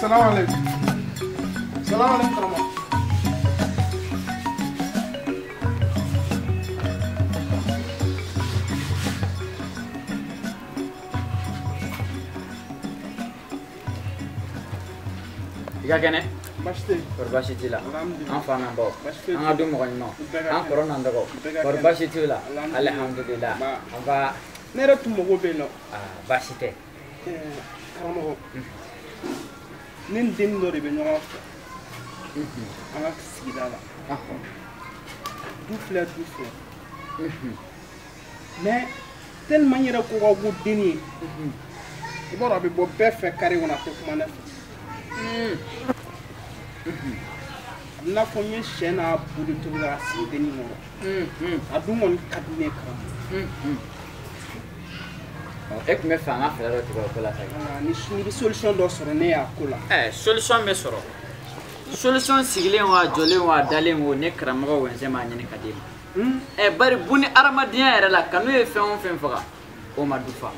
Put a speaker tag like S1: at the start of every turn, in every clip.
S1: Salam alaikum. Salam alaikum karamɔgɔ.
S2: I ka kɛnɛ?
S1: Baasi tɛ yen.
S2: Kɔri baasi t'i la?
S1: Alhamdulilayi.
S2: An fa n'an baw.
S1: Baasi foyi
S2: An ka du mɔgɔ ɲumanw.
S1: Bɛɛ ka
S2: An
S1: kɛnɛ.
S2: kɔrɔ n'an dɔgɔw.
S1: Bɛɛ ka
S2: Kɔri
S1: kɛnɛ.
S2: baasi t'u la?
S1: Alhamdulilayi.
S2: Alhamdulilayi.
S1: Ba.
S2: An ba.
S1: Ne yɛrɛ tun mago bɛ yen nɔ.
S2: Aa baasi tɛ.
S1: Karamɔgɔ. Ne ni dennin dɔ de bɛ ɲɔgɔn fɛ. An ka sigida la. Du filɛ du filɛ. Mais tellement n yɛrɛ ko ka go dennin ye. I b'a dɔn a bɛ bɔ bɛɛ fɛ carré kɔnɔ a tɛ kuma ne fɛ. A bɛ n'a fɔ n ye sɛ n'a bu de tobi ka sigi dennin kɔrɔ. A dun kɔni ka di ne ye karamɔgɔ.
S2: E tun bɛ fɛ an ka fɛɛrɛ dɔ tigɛ o ko la sa.
S1: Ni bɛ solution dɔ sɔrɔ ne y'a ko la.
S2: Solution bɛ sɔrɔ. Solution sigilen wa jɔlen wa dalen wo ne karamɔgɔ Wɛnsɛn b'a ɲini ka d'e ma. Bari buni adamadenya yɛrɛ la kanu ye fɛn o fɛn faga o ma du fa.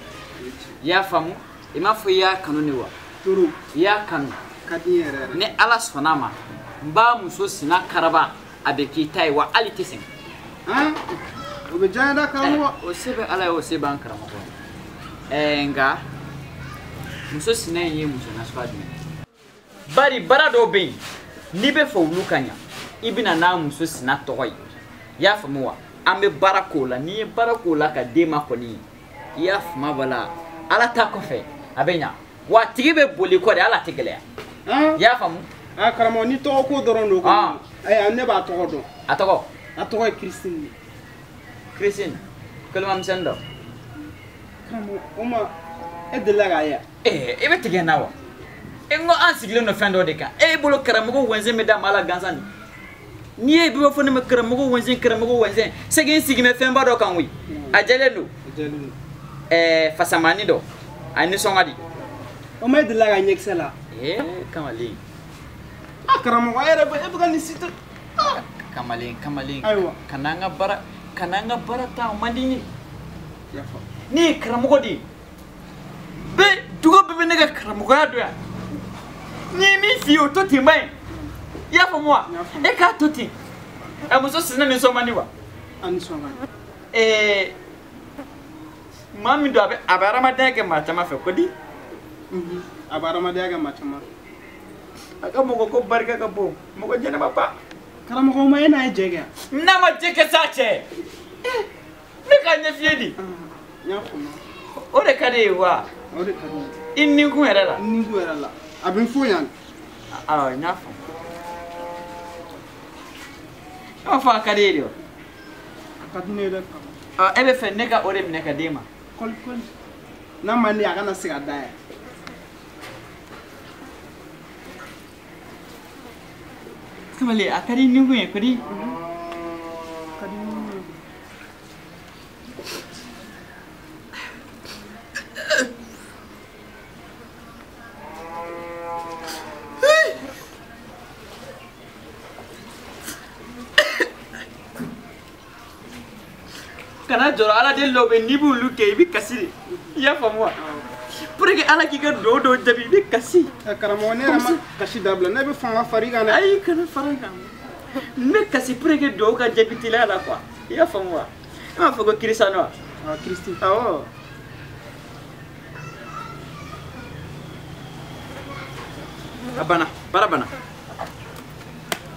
S2: I y'a faamu? I m'a fɔ i y'a kanu de wa?
S1: Toro.
S2: I y'a kanu.
S1: Ka di n ye yɛrɛ yɛrɛ.
S2: Ni Ala sɔnna a ma n b'a muso sina karaba a bɛ k'i ta ye wa hali tɛ sɛgɛn.
S1: O bɛ diya n ye dɛ karamɔgɔ.
S2: O se bɛ Ala ye o se b'an karamɔgɔ ye. Nka muso sina in ye muso nasuguya jumɛn ye? Bari baara dɔw bɛ yen n'i bɛ fɛ olu ka ɲa i bɛ na n'a muso sina tɔgɔ ye. I y'a faamu wa? An bɛ baara k'o la n'i ye baara k'o la ka den ma kɔni i y'a faamu ba la Ala ta kɔfɛ a bɛ ɲa wa a tigi bɛ boli kɔ de Ala tɛ gɛlɛya. I y'a faamu?
S1: Karamɔgɔ ni tɔgɔ ko dɔrɔn don kɔni. Ayiwa ne b'a tɔgɔ dɔn.
S2: A tɔgɔ?
S1: A tɔgɔ ye Christine de.
S2: Christine kolomamisɛnnin dɔ.
S1: Karamɔgɔ o ma e delila k'a ye wa?
S2: E bɛ tigɛ n na wa? N ko an sigilen don fɛn dɔ de kan. E bolo karamɔgɔ Wɛnsɛn bɛ da maa la gansan de. N'i ye bɛ fɔ ne ma karamɔgɔ Wɛnsɛn karamɔgɔ Wɛnsɛn c'est que n sigi bɛ fɛnba dɔ kan koyi. A jɛlen don.
S1: A jɛlen don.
S2: Fasamani dɔ a nisɔn ka di.
S1: O ma e delila k'a ɲɛkisɛ la?
S2: Kamalen.
S1: Karamɔgɔ e yɛrɛ e bɛ ka nin si tɛ.
S2: Kamalen.
S1: Ayiwa.
S2: Kana an ka baara kana an ka baara ta o man di n ye.
S1: Yafa.
S2: Ne ye karamɔgɔ de ye. Bɛɛ dugu bɛɛ bɛ ne ka karamɔgɔya dɔn yan. N'i ye min f'i ye o to ten ba ye. I y'a faamu wa? E k'a to ten. Muso sina nisɔn man di wa?
S1: A nisɔn ka di.
S2: Maa min don a bɛ adamadenya kɛ maa caman fɛ ko di?
S1: A bɛ adamadenya kɛ maa caman fɛ.
S2: A ka mɔgɔ ko barika ka bon mɔgɔ ɲɛnama ba.
S1: Karamɔgɔ ma e n'a ye jɛ kɛ?
S2: N'a ma jɛ kɛ sa cɛ. Ne k'a ɲɛf'i ye di.
S1: N y'a faamu.
S2: O de ka di ye wa?
S1: O de ka di n ye.
S2: I ninkun yɛrɛ la?
S1: N ninkun yɛrɛ la. A bɛ n fo yan.
S2: Awɔ n y'a faamu. E m'a fɔ a ka di e de wa?
S1: A ka di ne ye dɛ karamɔgɔ.
S2: E bɛ fɛ ne ka o de minɛ ka d'e ma?
S1: Kɔli kɔli. N'a man di a kana se ka da yan.
S2: Kamalen a ka di ninkun ye ko di?
S1: A ka di ninkun ye.
S2: Kana jɔrɔ Ala deli dɔw bɛ yen n'i b'olu kɛ i bɛ kasi de. I y'a faamu wa? Pour que Ala k'i ka duwawu dɔw jaabi i bɛ kasi.
S1: Karamɔgɔ ne yɛrɛ ma kasi dabila ne bɛ fanga far'i kan dɛ.
S2: Ayi kana fara n kan. N bɛ kasi pour que duwawu ka jaabi teliya la quoi. I y'a faamu wa? E m'a fɔ ko Kirisano wa?
S1: Awɔ Christine.
S2: Awɔ. A banna baara banna.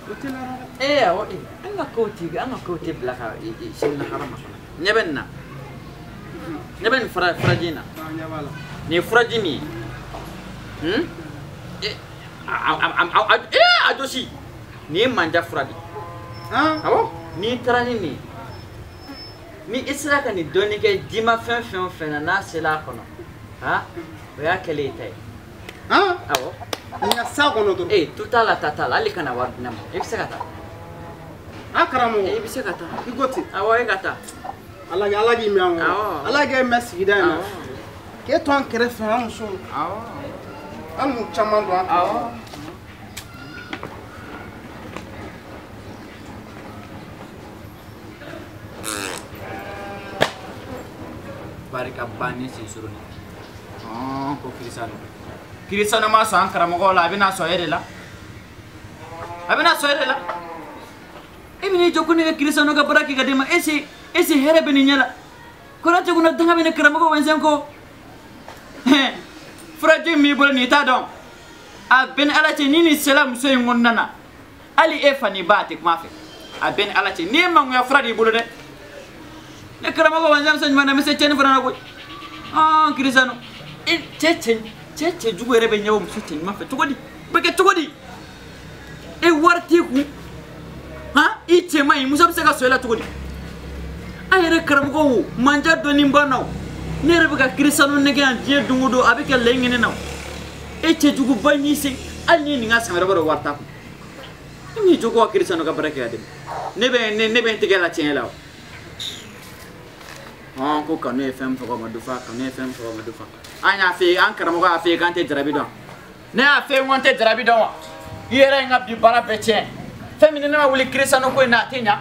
S1: O teliyara dɛ.
S2: Awɔ an ka kow tɛ an ka kow tɛ bila ka sini lahara ma fana. Ɲɛ bɛ nin na. Ɲɛ bɛ nin furaji in na.
S1: Ɲɛ b'a la.
S2: Nin ye furaji min ye. A josi. Nin ye manja fura de ye. Awɔ n'i taara ni nin ye ni i sera ka nin dɔɔnin kɛ jimafɛn fɛn o fɛn na n'a sera a kɔnɔ o y'a kɛlen ye ta ye. Awɔ.
S1: Nin ka s'a kɔnɔ dɔrɔn.
S2: Tu t'a la ta t'a la hali kana wari di ne ma i bɛ se ka taa.
S1: Karamɔgɔ.
S2: I bɛ se ka taa.
S1: I ko ten.
S2: Awɔ e ka taa.
S1: Ala k'i mɛn an kɔrɔ. Ala k'e mɛn sigida in na. K'e to an kɛrɛfɛ an musow.
S2: Awɔ.
S1: An n'u caman don an kɛrɛfɛ.
S2: Awɔ. Barika bannen sen surunni. Ko Kirisano. Kirisano ma sɔn an karamɔgɔ la, a bɛna sɔn e de la. A bɛna sɔn e de la. E bɛn'i jɔ ko ne ka Kirisano ka baara kɛ ka d'e ma, est ce hɛrɛ bɛ nin ɲɛ la? Kɔrɔtɛ kunna danga bɛ ne karamɔgɔ wɛnsɛn ko. Furaji min b'i bolo nin i t'a dɔn. A bɛɛ ni Ala cɛ ni nin sera muso in kɔnɔna na, hali e fa ni ba a tɛ kuma a fɛ. A bɛɛ ni Ala cɛ n'i ye mangoya fura de y'i bolo dɛ. Ne karamɔgɔ wɛnsɛn muso ɲuman na, n bɛ se cɛnni fana na koyi. Kirisano, e cɛ cɛjugu yɛrɛ bɛ ɲɛbɔ muso cɛ ɲuman fɛ cogo di? O bɛ kɛ cogo di? E wari t'i kun, han, i cɛ man ɲi, muso bɛ se ka sɔn e la cogo di? An yɛrɛ karamɔgɔ wo, manja dɔɔni b'an na o. Ne yɛrɛ bɛ ka Kirisano nɛgɛ yan diɲɛ don o don, a bɛ ka lɛn ɲini na o. E cɛjuguba in y'i se, hali n'i ye nin ka san wɛrɛ bɔ wari t'a kun. E m'i jɔ ko ka Kirisano ka baara kɛ ka dɛmɛ. Ne bɛ n tɛgɛ la tiɲɛ la o. Ko kanu ye fɛn faga ma dufa, kanu ye fɛn faga ma dufa. An y'a f'e ye, an karamɔgɔ y'a f'e ye k'an tɛ jarabi dɔn. Ne y'a f'e ye ko an tɛ jarabi dɔn wa? I yɛrɛ ye n ka bi baara bɛɛ tiɲɛ. Fɛn min ni ne ma wuli Kirisano ko in na, a tɛ ɲa.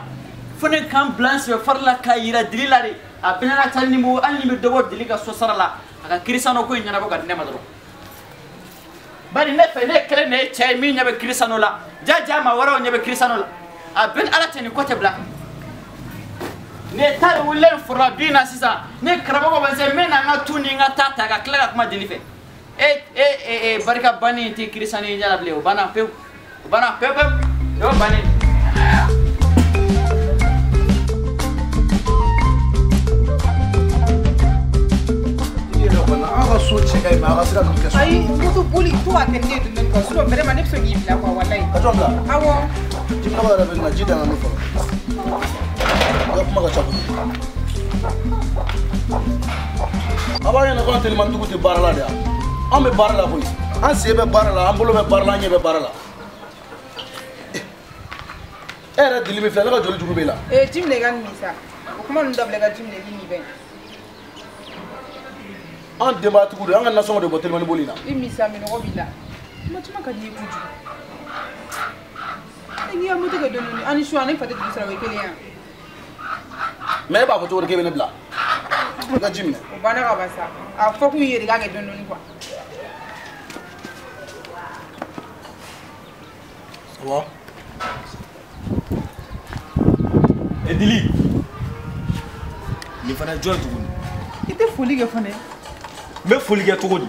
S2: Fo ne k'an bila n sɛbɛ fari la k'a yira dili la de. A bɛɛ n'a ta ni mo, hali ni bɛ dɔ bɔ dili ka so sara la, a ka Kirisano ko in ɲɛnabɔ ka di ne ma dɔrɔn. Bari ne fɛ ne kelen de ye cɛ ye min ɲɛ bɛ Kirisano la, jaja maa wɛrɛw ɲɛ bɛ Kirisano la. A bɛɛ ni Ala cɛ nin ko tɛ bila. Ne ta de wulilen forola bin na sisan, ne karamɔgɔ bɛ se n bɛ na n ka tu ni n ka ta ta ka tila ka kuma dili fɛ. E barika banni in tɛ Kirisano ye ɲɛ la bilen, o banna pewu. O banna pewu pewu. O y'o bannen.
S3: So cɛ ka ɲi mɛ a ka se ka ninnu kɛ so.
S4: Ayi, moto boli to ka kɛ ne ye dɔɔni quoi, sinon vraiment ne bɛ se k'i bila quoi walayi.
S3: Ka jɔn bila?
S4: Awɔ.
S3: Jiminɛba yɛrɛ bɛ na ji danna ne fɔlɔ. I ka kuma ka ca kojugu. A b'a ɲɛna ko an telimantigiw tɛ baara la de wa? An bɛ baara la koyi. An sen bɛ baara la, an bolo bɛ baara la, an ɲɛ bɛ baara la. E yɛrɛ dili min filɛ, ne ka joli juru b'e la.
S4: Ee ji minɛ i ka nin min sa. O kuma ninnu dabila i ka ji minɛ i k'i min bɛn.
S3: An denbayatigiw de, an ka nasɔngɔ de bɔ telimani boli in na.
S4: I min sa, minɔgɔ b'i la. Kuma caman ka di i ye kojugu. E n'i ka moto kɛ dɔɔni dɔɔni, an ni su an ni fa tɛ juru sara o ye kelen ye wa?
S3: Mɛ e b'a fɔ cogo di k'e bɛ ne bila? I ka ji minɛ.
S4: O banna ka ban sa. A fɔ kun ye de k'a kɛ dɔɔni dɔɔni quoi.
S3: Ça va?
S5: E Dili, nin fana ye jɔn ye tuguni?
S4: I tɛ foli kɛ fana.
S5: N bɛ foli kɛ cogo di?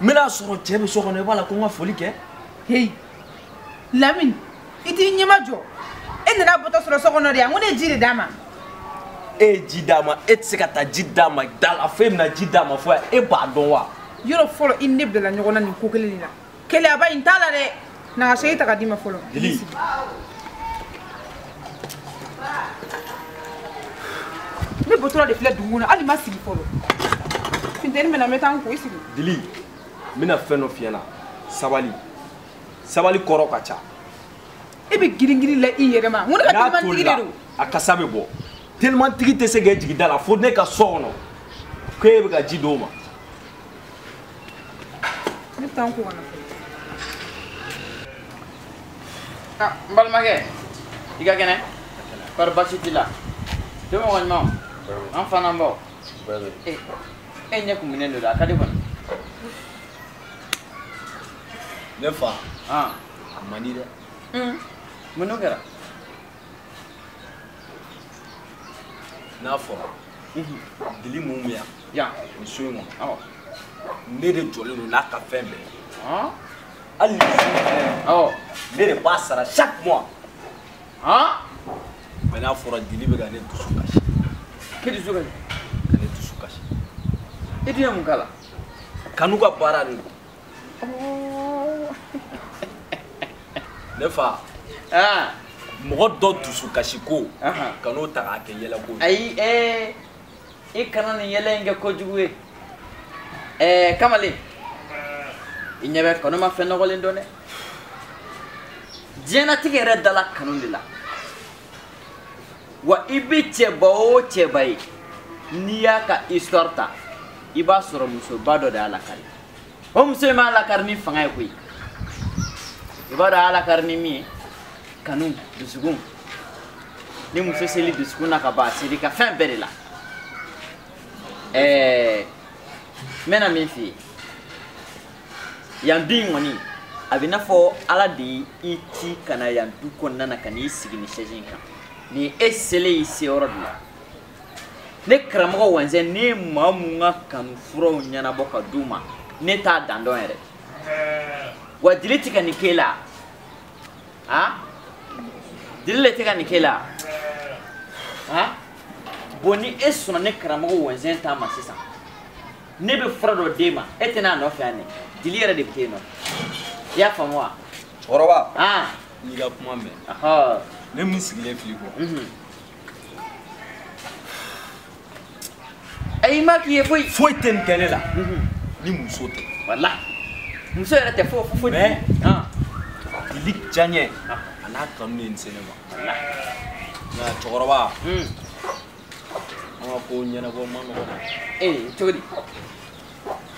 S5: N bɛna sɔrɔ cɛ bɛ so kɔnɔ, i b'a la ko n ka foli kɛ.
S4: Heyi, Lamini, i t'i ɲɛma jɔ. E nana bɔtɔ sɔrɔ so kɔnɔ de yan, n ko ne ye ji de d'a ma.
S5: E ye ji d'a ma, e tɛ se ka taa ji d'a ma da la fo e bɛna ji d'a ma fo yan, e b'a dɔn wa?
S4: Yɔrɔ fɔlɔ i ni ne bilala ɲɔgɔn na nin ko kelen de la. Kɛlɛyaba in t'a la dɛ. Na ka segi ta ka d'i ma fɔlɔ.
S5: Dili.
S4: Ne bɔtɔla de filɛ dugu kɔnɔ, hali ma sigi fɔlɔ. Funteni bɛ na, n bɛ taa n ko i sigi.
S5: Dili, n bɛna fɛn dɔ f'i ɲɛna. Sabali. Sabali kɔrɔ ka ca.
S4: E bɛ girin girin la i yɛrɛ ma. N ko ne ka telimantigi de don.
S5: A kasa bɛ bɔ. Telimantigi tɛ se k'e jigin da la fo ne ka so kɔnɔ. Ko e bɛ ka ji d'o ma.
S4: Ne bɛ taa n ko ka na fɔlɔ.
S2: Ah, n balimakɛ, i ka kɛnɛ? Kɔri baasi t'i la? Somɔgɔ ɲumanw? An fana baw. E ɲɛ kumunen don dɛ, a ka di kɔni.
S5: Ne fa. A man di dɛ.
S2: Mun n'o kɛra?
S5: N'a fɔra dili mun bɛ yan?
S2: Yan.
S5: Nin so in kɔnɔ.
S2: Awɔ.
S5: Ne de jɔlen don n'a ka fɛn bɛɛ ye. Hali ni so in filɛ.
S2: Awɔ.
S5: Ne de b'a sara chaque mois. Mais n'a fɔra dili bɛ ka ne dusu kasi.
S2: K'e dusu kasi?
S5: Ka ne dusu kasi.
S2: E dun ye mun k'a la?
S5: Kanu ka baara de don. Ne fa. Mɔgɔ dɔ dusu kasi ko. Kan'o ta k'a kɛ yɛlɛko ye.
S2: Ayi i kana nin yɛlɛ in kɛ kojugu ye. Kamalen. I ɲɛ bɛ kanu ma fɛn nɔgɔlen dɔn dɛ. Diɲɛlatigɛ yɛrɛ dala kanu de la. Wa i bɛ cɛba o cɛba ye, n'i y'a ka histoire ta, i b'a sɔrɔ musoba dɔ de y'a lakari. O muso in m'a lakari ni fanga ye koyi. I b'a dɔn a y'a lakari ni min ye? Kanu, dusukun. Ni muso seli dusukun na ka ban, a seli ka fɛn bɛɛ de la. N bɛna min f'i ye. Yan du in kɔni a bɛ n'a fɔ Ala de y'i ci ka na yan du kɔnɔna na ka n'i sigi nin chaise in kan. Nin e selen y'i seyɔrɔ de la. Ne karamɔgɔ Wɛnzɛn ne ye maa mun ka kanu furaw ɲɛnabɔ ka d'u ma ne t'a dan dɔn yɛrɛ. Wa dili tɛ ka nin k'e la. Han? Dili le tɛ ka nin k'e la. Han? Bon ni e sɔnna ne karamɔgɔ Wɛnzɛn ta ma sisan ne bɛ fura dɔ d'e ma e tɛ n'a nɔfɛ yan dɛ dili yɛrɛ de bɛ t'e nɔfɛ i y'a faamu wa.
S5: Cɛkɔrɔba.
S2: Han.
S5: N'i ka kuma mɛn. Ne min sigilen fili kɔ.
S2: Ayi ma k'i ye foyi.
S5: Foyi tɛ nin kɛ ne la. Ni muso tɛ.
S2: Walahi muso yɛrɛ tɛ foyi foyi.
S5: Mais dili diyaɲɛ a n'a kanu de ye nin se ne ma.
S2: Walahi.
S5: Nka cɛkɔrɔba. An ka ko ɲɛnabɔ man nɔgɔn dɛ.
S2: Ee cogo di.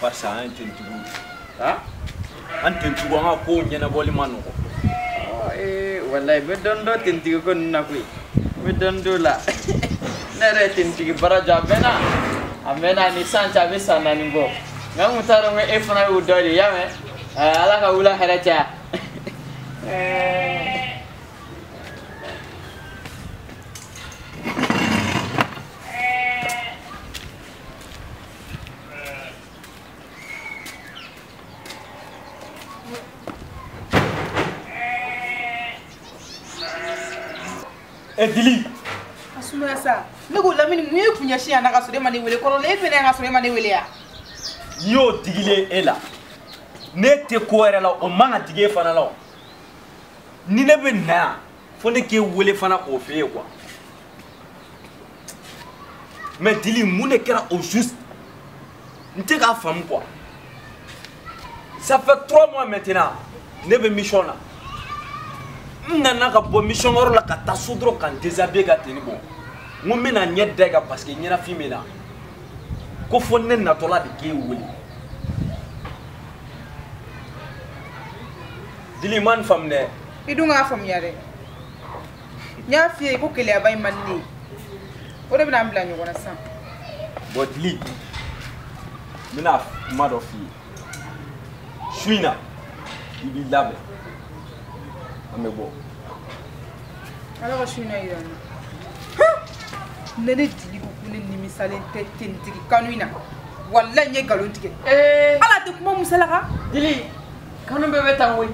S5: Barisa an ye tentigiw ye.
S2: Han.
S5: An tentigiw an ka ko ɲɛnabɔli man nɔgɔn.
S2: Ee walayi n bɛ dɔɔni dɔn tentigi ko ninnu na koyi n bɛ dɔɔni dɔn o la ne yɛrɛ ye tentigi baara jɔ a mɛnna a mɛnna ni san cɛ a bɛ san 4 bɔ nka n kun t'a dɔn ko e fana y'o dɔ de ye i y'a mɛn Ala ka wula hɛrɛ caya.
S5: Dili.
S4: A sumaya sa ne ko Lamini mun ye kun ɲɛsin yan na ka sɔrɔ e ma ne wele kɔrɔlen e fɛnɛ yan ka sɔrɔ e ma ne wele yan.
S5: N'i y'o digilen e la ne tɛ ko wɛrɛ la o man ka digi e fana la o ni ne bɛ na yan fo ne k'e wele fana k'o f'e ye quoi mais Dili mun de kɛra au juste n tɛ k'a faamu quoi ça fait 3 mois maintenant ne bɛ mission na. N nana ka bɔ mission yɔrɔ la ka taa so dɔrɔn ka n déshabiller ka tenue bɔ n ko n bɛna ɲɛ da i kan parce que ɲɛnafin bɛ n na ko fo ne natɔla de k'e wele Dili ma nin faamu dɛ.
S4: I dun k'a faamuya dɛ n y'a f'i ye ko keleyaba in man di ne ye o de bɛna an bila ɲɔgɔn na sisan.
S5: Bon Dili n bɛna kuma dɔ f'i ye su in na i b'i labɛn. An bɛ bɔ.
S4: Ala ka su in na yira n na. Ne ne Dili ko ko ne nimisalen tɛ tentigi kanu in na walayi n ye nkalon tigɛ. Ala tɛ kuma musala kan.
S2: Dili kanu bɛɛ bɛ tan koyi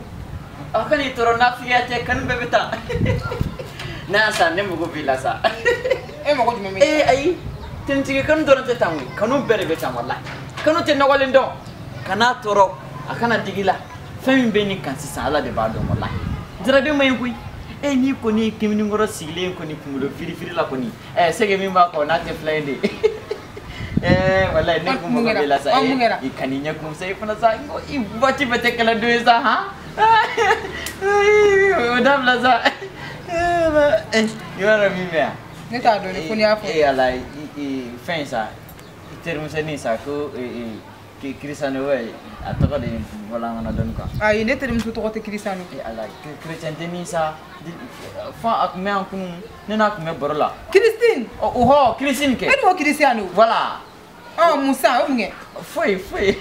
S2: a kan'i tɔɔrɔ nafigiya tɛ kanu bɛɛ bɛ tan n'a sa ne mago b'i la sa.
S4: E mago jumɛn bɛ n na.
S2: Ee ayi tentigi kanu dɔrɔn tɛ tan koyi kanu bɛɛ de bɛ tan walayi kanu tɛ nɔgɔlen dɔn kan'a tɔɔrɔ a kana digi la fɛn min bɛ nin kan sisan Ala de b'a dɔn walayi. Jarabi ma ɲi koyi e n'i kɔni ye kiminikɔrɔ sigilen kɔni kunkolo firifiri la kɔni ɛ sɛgɛ min b'a kɔ n'a tɛ fila ye de walayi ne kun mago b'i la sa i kan'i ɲɛ kun sa i fana sa i waati bɛɛ tɛ kɛlɛ don ye sa han o dabila sa i b'a dɔn min bɛ yan.
S4: Ne t'a dɔn dɛ fo n'i y'a fɔ.
S2: Ee ala fɛn in sa i terimusonin sa ko Kirisano a tɔgɔ de bɔla n kɔnɔ dɔɔni quoi.
S4: Ayi ne terimuso tɔgɔ tɛ Kirisano.
S2: Ee ala chrétien dennin sa fɔ a tun bɛ yan kunun ne n'a tun bɛ baro la.
S4: Christine.
S2: Ɔhɔ Christine kɛ.
S4: E dun ko Kirisano.
S2: Voilà.
S4: Ɔ mun san o mun kɛ.
S2: Foyi foyi.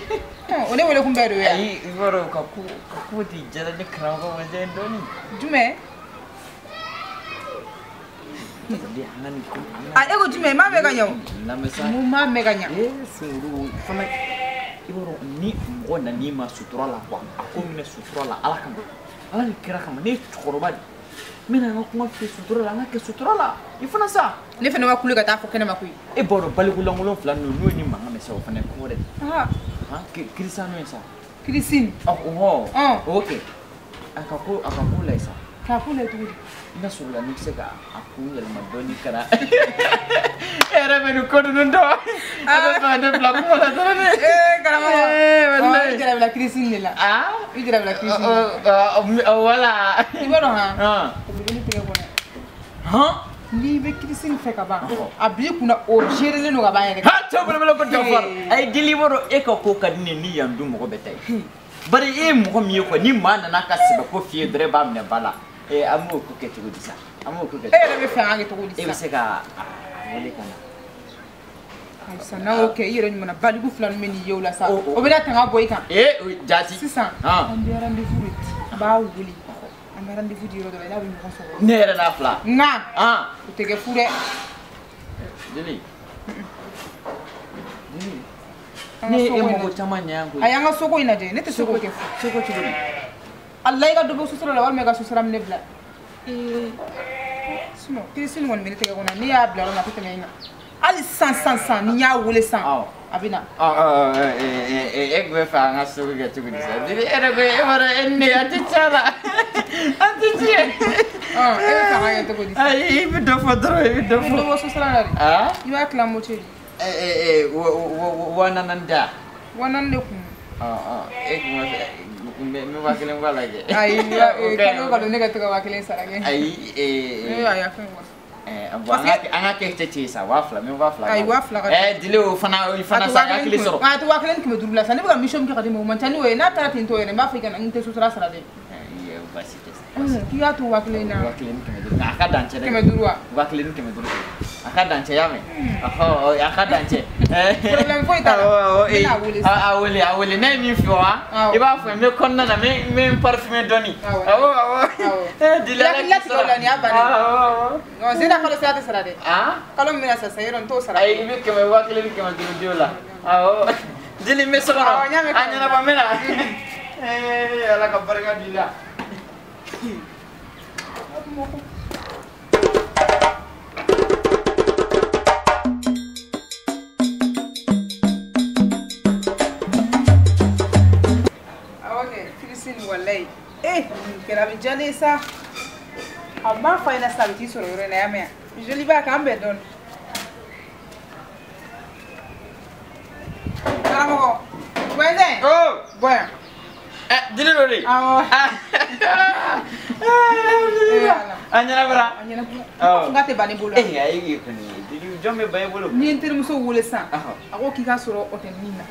S4: O ne wele kun bɛɛ de ye.
S2: Ayi i b'a dɔn ka ko de jara ne karamɔgɔ Wɛnzɛn dɔɔni.
S4: Jumɛn? A e ko jumɛn n m'a mɛn ka ɲɛ o.
S2: Lamɛn sa.
S4: Mun m'a mɛn ka ɲɛ.
S2: Ee sunkuru fana. I b'a dɔn ni mɔgɔ nan'i ma sutura la quoi a ko minɛ sutura la Ala kama Ala ni kira kama ne ye cɛkɔrɔba de ye n bɛna n ka kuma f'i ye sutura la an ka kɛ sutura la i fana sa.
S4: Ne fana ma kule ka taa fɔ kɛnɛma koyi.
S2: E b'a dɔn balikulankolon 2 ninnu n'u ye ni mankan mɛn sa o fana ye ko wɛrɛ de. Han Kirisano ye sa.
S4: Kirisini.
S2: Ɔhɔ. Ok a ka ko lajɛ sa.
S4: K'a ko lajɛ cogo di.
S2: N'a sɔrɔ la n'i bɛ se ka a kun yɛlɛma dɔɔni ka na e yɛrɛ bɛ nin ko ninnu dɔn a bɛ fɛ ka ne bila kuma la dɔrɔn de.
S4: Ee karamɔgɔ
S2: walayi
S4: i jarabila Kirisini de la. I jarabila Kirisini de la.
S2: Voilà.
S4: I b'a dɔn han. O bɛ ne tɛgɛ kɔnɔ.
S2: Han.
S4: N'i bɛ Kirisini fɛ ka ban a b'i kunna o gérelen don ka ban yɛrɛ.
S2: Ha cɛ belebele ko dafa. Ayi Dili i b'a dɔn e ka ko ka di ne ye ni yan du mɔgɔ bɛɛ ta ye. Bari e ye mɔgɔ min ye quoi ni maa nana ka sɛbɛ ko f'i ye dɔrɔn e b'a minɛ ba la. An b'o ko kɛ cogo di sa? An b'o ko kɛ.
S4: E yɛrɛ bɛ fɛ an ka kɛ cogo di sa?
S2: E bɛ se ka a wele ka na.
S4: Sisan n'an y'o kɛ i yɛrɛ ɲuman na baliku fila ninnu bɛ n'i ye o la sa o bɛna tanga bɔ i kan.
S2: Ee jaati.
S4: Sisan an bɛ rendez-vous de di an b'a wele an bɛ rendez-vous di yɔrɔ dɔ la i n'a bɛ ɲɔgɔn sɔrɔ.
S2: Ne yɛrɛ n'a fila.
S4: Nka o tɛ kɛ fu dɛ.
S2: Dili. Dili. Ne ye e mɔgɔ caman ɲɛ yan koyi.
S4: Ayi an ka soko in lajɛ ne tɛ soko kɛ fu.
S2: Soko cogo di?
S4: Ala i ka dɔ bɔ susara la walima i ka susara minɛ bila. Sinon kirisini kɔni bɛ ne tɛgɛ kɔnɔ ne y'a bila yɔrɔ min na a tɛ tɛmɛ in kan. Hali san ni n y'a wele san a bɛ na.
S2: E tun bɛ fɛ an ka soko kɛ cogo di sa? Dili e yɛrɛ ko e b'a dɔn e ni ne an tɛ tiɲɛ la an tɛ tiɲɛ.
S4: E bɛ fɛ an ka kɛ cogo di sa?
S2: Ayi i bɛ dɔ fɔ dɔrɔn i bɛ dɔ fɔ.
S4: I bɛ dɔ bɔ susara la de. I b'a tila moitié de.
S2: 4000 da.
S4: 4000 de kun.
S2: E tun bɛ fɛ n bɛ 5000 bɔ a la kɛ.
S4: Ayi kalo o kalo ne ka to ka 5000 sara kɛ.
S2: Ayi.
S4: Ne y'a fɛn quoi.
S2: Bon an ka kɛ cɛ sa 2000 n bɛ 2000.
S4: Ayi 2000 ka.
S2: Dili o fana sa hakili sɔrɔ.
S4: A to 1500 la sa ne bɛ ka mission min kɛ ka di ma o man ca ni o ye n'a taara ten tɔ yɛrɛ n b'a fɔ i kana n tɛ sutura sara dɛ.
S2: Baasi tɛ.
S4: K'i y'a to 1000 na.
S2: 1500 a ka dan cɛ dɛ.
S4: 500 wa.
S2: 1500 a ka dan cɛ y'a mɛn. A ka dan cɛ.
S4: Problème foyi t'a la. N bɛna wele sisan.
S2: A wele ne ye min fɔ wa. I b'a fɔ n bɛ kɔnɔna na n bɛ n parfumé dɔɔni. Awɔ. Dili ala k'i sɔrɔ.
S4: Latigɛ o la nin y'a bannen ye. Zena kalo sara tɛ sara dɛ. Kalo min bɛna sa yɔrɔ n t'o sara.
S2: Ayi i bɛ 1500 di o la. Awɔ. Dili n bɛ so kɔnɔ. A ɲɛnabɔ n bɛ na. Ala ka barika don i la.
S4: Christine wallahi kɛra bɛ diya ne ye sa a b'a fɔ a ɲɛna sisan a bɛ t'i sɔrɔ yɔrɔ in na y'a mɛn joliba k'an bɛn dɔɔni karamɔgɔ voisin bɔ yan.
S2: Dili dɔ de.
S4: Awɔ.
S2: A ɲɛnabɔra.
S4: A ɲɛnabɔra. N k'a tɛ ban ne bolo.
S2: Ayi kɔni Dili jɔn bɛ ban e bolo.
S4: N ye n terimuso wele sisan a ko k'i ka sɔrɔ hôtel nin na.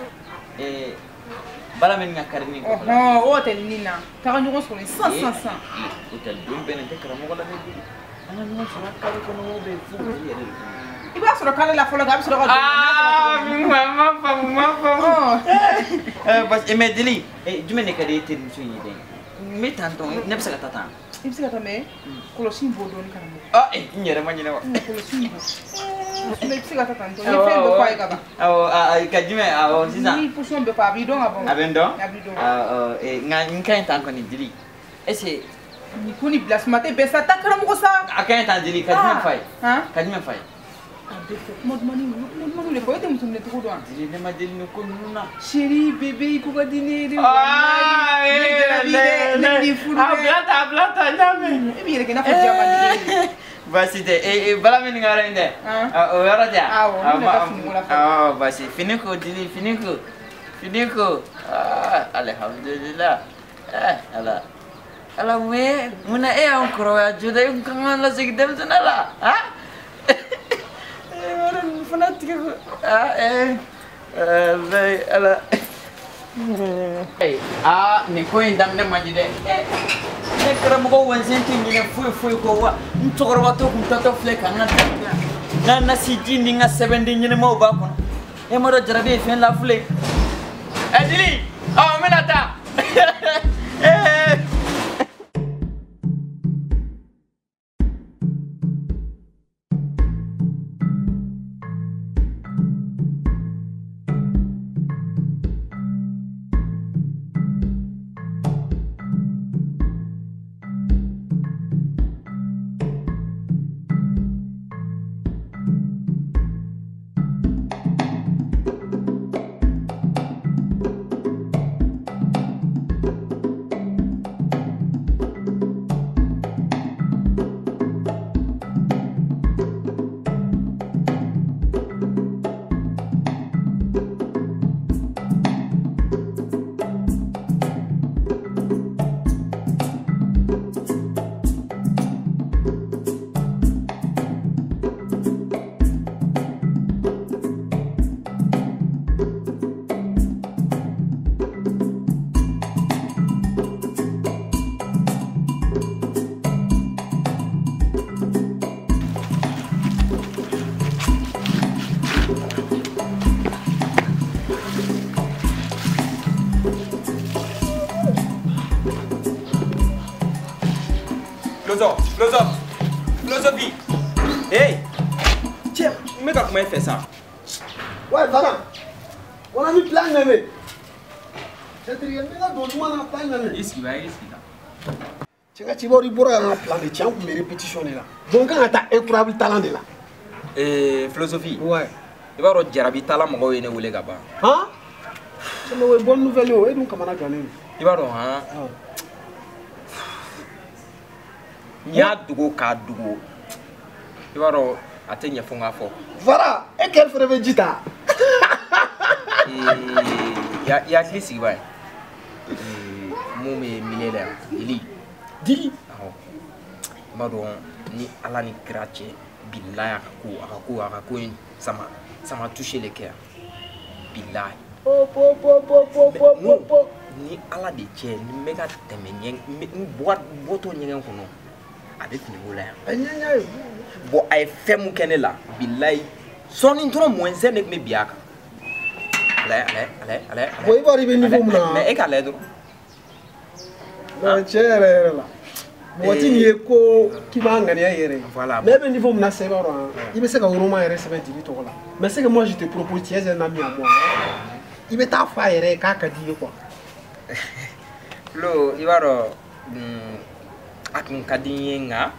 S2: Bala min ka kari ni kɔfɛ.
S4: O hôtel nin na taga ɲɔgɔn sɔrɔ yen sisan.
S2: Hôtel don bɛnnen tɛ karamɔgɔ la ne bolo. An ka ɲɔgɔn sɔrɔ kalo kɔnɔ o bɛ fo hôtel yɛrɛ de kɔnɔ.
S4: I b'a sɔrɔ kalo la fɔlɔ kɛ a bɛ sɔrɔ ka don.
S2: Ma faamu. Parce que mais Dili jumɛn de ka di e terimuso in ye dɛ? N bɛ tan tɔ ne bɛ se ka taa tan.
S4: I bɛ se ka taa mais kɔlɔsi in bɔ dɔɔni karamɔgɔ.
S2: N yɛrɛ ma ɲinɛ wa.
S4: Kɔlɔsi in bɔ. I bɛ se ka taa tan tɔ n ye fɛn bɛɛ fɔ a ye ka ban.
S2: Awɔ ka jumɛn awɔ sisan.
S4: Ni position bɛɛ fɔ a b'i dɔn ka ban.
S2: A bɛ n dɔn?
S4: A b'i dɔn.
S2: Nka n ka ɲi tan kɔni Dili est ce que.
S4: Nin ko ni bila suma tɛ bɛn sa taa karamɔgɔ sa.
S2: A ka ɲi tan Dili ka jumɛn f'a ye? Ka jumɛn f'a ye?
S4: A bɛ fɔ kuma dumanni de fɔ e tɛ muso minɛ cogo dɔn wa.
S2: Dili ne ma deli nin ko ninnu na.
S4: Chérie bébé i ko ka di ne ye dɛ. Ne jarabi dɛ ne b'i furu dɛ.
S2: A bila tan n y'a mɛn.
S4: E b'i yɛrɛ kɛ i n'a fɔ diamant.
S2: Baasi tɛ bala min ka yɔrɔ in dɛ. O yɔrɔ tɛ yan.
S4: Awɔ ne bɛna taa fini ko la fɔlɔ.
S2: Awɔ baasi fini ko Dili fini ko fini ko alihamudulila ala. Ala mun ye munna e y'anw kɔrɔbaya joona e kun kan k'an lasegin denmisɛnninya la fana tigɛ ko ala nin ko in daminɛ man di dɛ ne karamɔgɔ wansen tɛ ɲinɛ foyi foyi kɔ wa n cɛkɔrɔbatɔ kun tatɔ filɛ ka n ka n ka nasiji ni n ka sɛbɛnden ɲɛnɛmaw b'a kɔnɔ e ma dɔn jarabi ye fɛn lafule Dili n bɛna taa.
S5: Philosophe, philosophie. Hey, tiens, n bɛ ka kuma e fɛ sa.
S3: Ouais, voilà. On a mis plein de mɛ. Cɛ terikɛ, n bɛ ka don kuma na plan jumɛn?
S5: I sigi ba, i sigi tan.
S3: Cɛ ka cibaw i bɔra yan ka plan de ci, an tun bɛ répétition de la. Donc n kan ka taa incroyable talent de la.
S5: Philosophie.
S3: Ouais.
S5: I b'a dɔn jarabi tala mɔgɔw ye ne wele ka ban.
S3: Han? Cɛ mais o ye bonne nouvelle ye o, e dun kamana gannen don.
S5: I b'a dɔn han? N y'a dogo k'a dogo. I b'a dɔn a tɛ ɲɛ fo n k'a fɔ.
S3: Voilà, e kɛrɛ fɛnɛ bɛ ji ta.
S5: I hakili sigi ba ye. Mun bɛ milieu la yan, Dili.
S3: Dili?
S5: Awɔ. I b'a dɔn ni Ala ni kira cɛ, bilahi a ka ko in ça m'a touché le cœur. Bilahi.
S3: Po po po po po po po.
S5: Ni Ala de cɛ, ni n bɛ ka tɛmɛ ɲɛ, n bɔtɔ ɲɛgɛn kɔnɔ, a bɛ finiko la yan.
S3: A ɲɛ ye.
S5: Bon, a ye fɛn mun kɛ ne la, bilahi, sɔɔni dɔrɔn moins un de tun bɛ bin a kan. A lajɛ, a lajɛ, a lajɛ.
S3: Bon, i b'a dɔn i bɛ niveau min na.
S5: Mais e k'a lajɛ dɔrɔn.
S3: Non, tiɲɛ yɛrɛ yɛrɛ la. Mɔgɔ ti nin ye ko k'i b'a ŋaniya yɛrɛ ye.
S5: Voilà.
S3: Mais e bɛ niveau min na sisan i b'a dɔn i bɛ se ka roman yɛrɛ sɛbɛn Dili tɔgɔ la. Mais ce que moi je te propose, tu es un ami à moi. I bɛ taa fɔ a yɛrɛ ye k'a ka di i ye quoi.
S5: Flo, i b'a dɔn a tun ka di n ye nka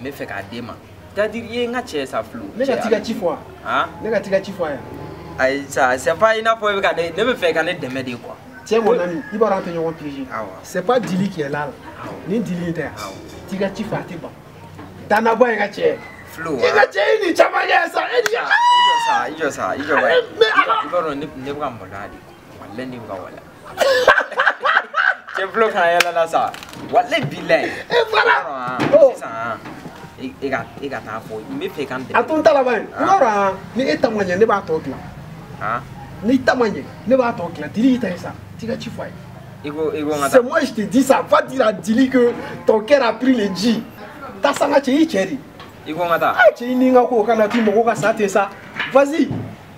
S5: n bɛ fɛ k'a d'e ma. C'est-à-dire i ye n ka cɛ sa Flo.
S3: Ne ka t'i ka ci fɔ wa?
S5: Han?
S3: Ne ka t'i ka ci fɔ a ye.
S5: Ayi sa, c'est pas i n'a fɔ i bɛ ka ne bɛ fɛ ka ne dɛmɛ de quoi.
S3: Tiens mon ami, i b'a dɔn an tɛ ɲɔgɔn piéger.
S5: Awɔ.
S3: C'est pas Dili qui est là. Ni Dili tɛ yan. T'i ka ci fɔ a tɛ ban. Danaba ye n ka cɛ.
S5: Flo.
S3: I ka cɛ i ni caman kɛ sa. E ni
S5: I jɔ sa, i jɔ ba.
S3: Mais ala.
S5: I b'a dɔn ne bɛ ka maloya de. Walahi ne bɛ ka wala. Cɛ Flo kana yɛlɛ la sa. Walahi bilahi.
S3: E voilà.
S5: Sisan e ka taa fɔ n bɛ fɛ i ka n dɛmɛ.
S3: A to n ta laban ye. I b'a dɔn ni e ta ma ɲɛ ne b'a tɔ dilan.
S5: Han?
S3: N'i ta ma ɲɛ ne b'a tɔ dilan. Dili y'i ta ye sa. T'i ka ci fɔ a ye.
S5: I ko n ka taa.
S3: C'est moi je te dis ça. Va dire à Dili que ton cœur a pris le G. Ta sanga cɛ i cɛ de.
S5: I ko n ka taa.
S3: Ah cɛ i ni n ka ko kana t'i mɔgɔw ka sa ten sa. Vas-y.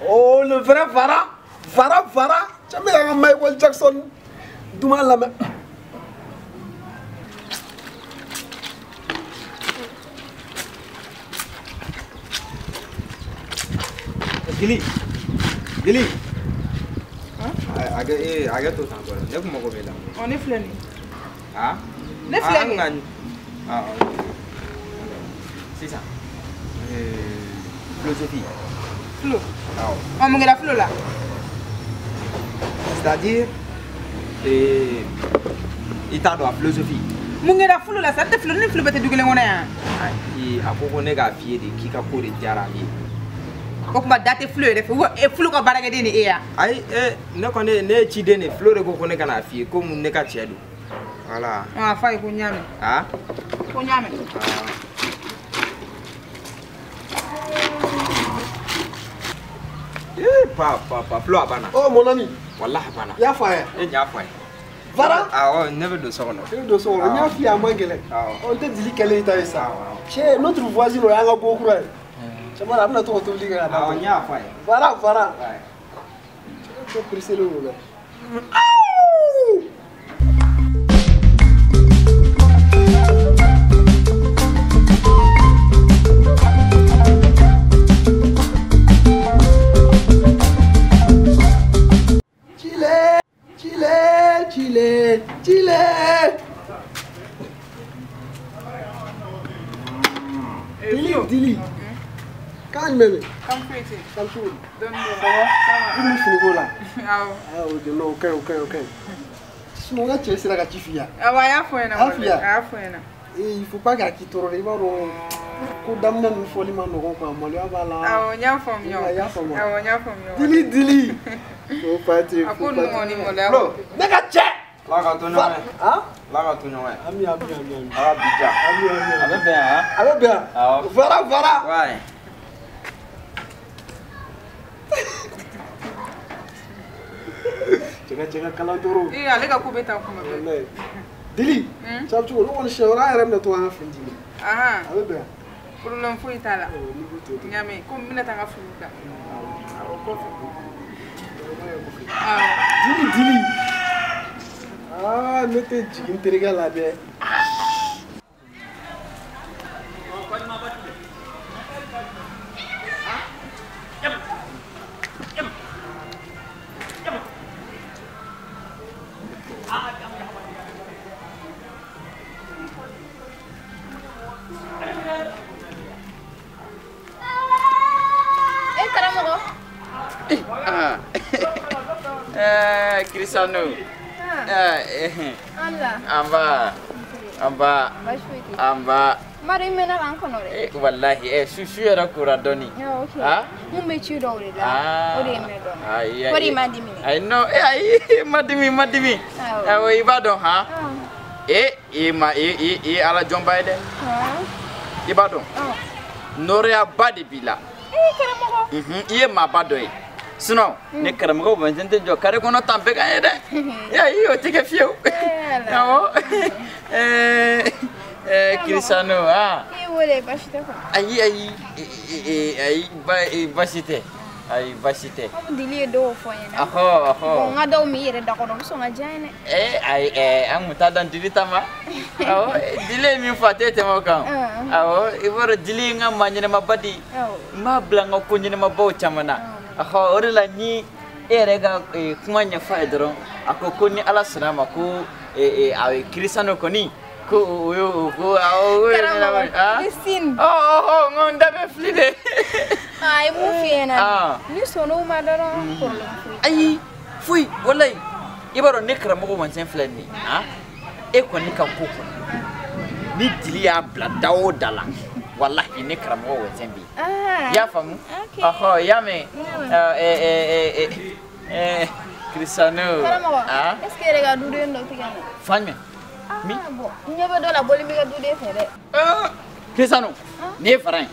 S3: Oh le vrai Fara. Fara Fara. Cɛ n bɛ ka n ka Michael Jackson duman lamɛn.
S5: Dili. Dili. A kɛ to tan tɔ ne kun mago b'e la.
S4: Ɔ ne filɛ nin ye.
S5: Ah?
S4: Ne filɛ nin ye.
S5: Sisan. Philosophie.
S4: Flo.
S5: Awɔ.
S4: Ɔ mun kɛra Flo la?
S5: C'est-à-dire i t'a dɔn a philosophie.
S4: Mun kɛra Flo la sa? Ne tɛ Flo ni Flo bɛɛ tɛ du kelen kɔnɔ yan.
S5: Ayi a ko ko ne k'a f'i ye de k'i ka ko de diyara ale ye.
S4: O kuma da tɛ Flo yɛrɛ fɛ, Flo ka baarakɛden de e ya.
S5: Ayi ne kɔni ne ye ciden de, Flo de ko ko ne ka n'a f'i ye komi ne ka cɛ don. Voilà.
S4: A f'a ye ko n y'a mɛn.
S5: Ah?
S4: Ko n y'a mɛn.
S5: Pa pa pa Flo a banna.
S3: Oh mon ami.
S5: Walahi a banna.
S3: I y'a fɔ a ye?
S5: E y'a fɔ a ye.
S3: Fara?
S5: Awɔ ne bɛ don so kɔnɔ.
S3: I bɛ don so kɔnɔ. N y'a f'i ye a man gɛlɛn.
S5: Awɔ.
S3: Ɔ n tɛ Dili kɛlen ta ye sa. Cɛ notre voisine o y'an ka go kura ye. Cɛba a bɛna to ka tobili kɛ ka d'a ma.
S5: Awɔ n y'a fɔ a ye.
S3: Fara Fara. Cɛ pressé don dɛ. Chile, Chile, Chile, Chile. Dili, Dili. Kan jumɛn bɛ?
S4: Kan foyi tɛ.
S3: Kan cogo di?
S4: Dɔɔni dɔɔni.
S3: Ça va?
S4: Ça va.
S3: I ni finiko la?
S4: Awɔ.
S3: Ah ok, non, o ka ɲi, o ka ɲi, o ka ɲi. Sinon n ka cɛ sera ka ci f'i ye.
S4: Awɔ a y'a fɔ n ɲɛna.
S3: A y'a f'i ye?
S4: A y'a fɔ n ɲɛna.
S3: Il faut pas k'a k'i tɔɔrɔ dɛ, i b'a dɔn ko daminɛ ninnu fɔli ma nɔgɔn quoi, maloya b'a la.
S4: Awɔ n y'a faamuya.
S3: I y'a faamu?
S4: Awɔ n y'a faamuya.
S3: Dili, Dili. Faut pas te,
S4: A
S3: faut
S4: ko
S3: pas
S4: ninnu
S3: te.
S4: kɔni maloya.
S5: Flo.
S3: Ne ka cɛ.
S5: Ala ka to ɲɔgɔn ye.
S3: Han?
S5: Ala ka to ɲɔgɔn ye.
S3: Ami, ami, ami, ami.
S5: Ala bi diya.
S3: Ami, ami,
S5: A bɛ bɛn yan.
S3: A bɛ bɛn yan.
S5: Awɔ.
S3: Fara, Fara.
S5: Ouais.
S3: Cɛ ka kalan dɔrɔn.
S4: Ee ale ka ko bɛ tan kuma bɛɛ.
S3: Walayi. Dili. Cɛ bɛ cogo di? Ne kɔni siɲɛ wɛrɛ an yɛrɛ bɛna to an ka fini d'i ma.
S4: Ahan.
S3: A bɛ bɛn yan.
S4: Problème foyi t'a la.
S3: Awɔ n'i ko ten.
S4: N y'a mɛn komi n bɛna taa n ka fini bila. Awɔ kɔfɛ. Awɔ.
S3: Dili, Dili. Ah, ne tɛ jigin n terikɛ la dɛ.
S2: Cristiano. Allah. Amba. Amba.
S6: Mari mena kan kɔnɔ dɛ.
S2: Eh wallahi su yɛrɛ kora dɔɔni.
S6: Ok. Mun bɛ ci dɔw de la. O de ye mɛ dɔn.
S2: Ayi.
S6: O de ma dimi.
S2: Ayi non ayi ma dimi. Awɔ i b'a dɔn han. I ma i ala jɔnba ye dɛ. I b'a dɔn. Nɔrɔyaba de b'i la. Karamɔgɔ. I ye maaba dɔ ye. Sinon ne karamɔgɔ Vincent tɛ jɔ carré kɔnɔ tan bɛɛ kan ye dɛ. Ayi o tɛ kɛ fiyewu. Awɔ. Cristiano, ah.
S6: I wele baasi tɛ quoi.
S2: Ayi ayi baasi tɛ. Ayi baasi tɛ.
S6: Komi dili ye dɔw fɔ n ɲɛna.
S2: Ɔhɔ.
S6: Bon n ka dɔw min i yɛrɛ da kɔnɔ o bɛ sɔn ka diya n ye
S2: dɛ. Ayi an kun t'a dɔn dili ta ma. Awɔ dili ye min fɔ a tɛ tɛmɛ o kan. Awɔ i b'a dɔn dili ye n ka maa ɲɛnɛmaba de ye. N b'a bila n ka ko ɲɛnɛmabaw caman na. Ɔhɔ o de la ni e yɛrɛ ka kuma ɲɛfɔ a ye dɔrɔn a ko ni Ala sɔnna a ma ko a ye Cristiano kɔni. Ko o ko awɔ.
S6: Karamɔgɔ Christine.
S2: Ɔ n ko n da bɛ fili de.
S6: A ye mun f'i ɲɛna ni sɔnn'o ma dɔrɔn problème foyi.
S2: Ayi foyi walayi i b'a dɔn ne karamɔgɔ Vincent filɛ nin ye e kɔni ka ko kɔnɔ ni dili y'a bila da o da la walahi ne karamɔgɔ Vincent bɛ yen. I y'a faamu? Ɔhɔ i y'a mɛn. Cristiano.
S6: Karamɔgɔ est ce que e yɛrɛ ka duden dɔ tigɛ na?
S2: Fan jumɛn?
S6: Mi? Bon, n ɲɛ bɛ dɔ la bɔli bɛ ka duden fɛ dɛ.
S2: Cristiano, nin ye fara ye.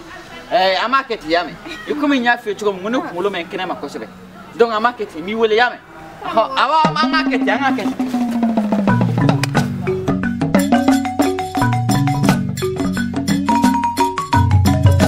S2: An b'a kɛ ten y'a mɛn. I komi n y'a f'i ye cogo min ko ne kunkolo ma ɲi kɛnɛ ma kosɛbɛ. Donc an b'a kɛ ten n b'i wele y'a mɛn. Awɔ an k'a kɛ ten an k'a kɛ ten.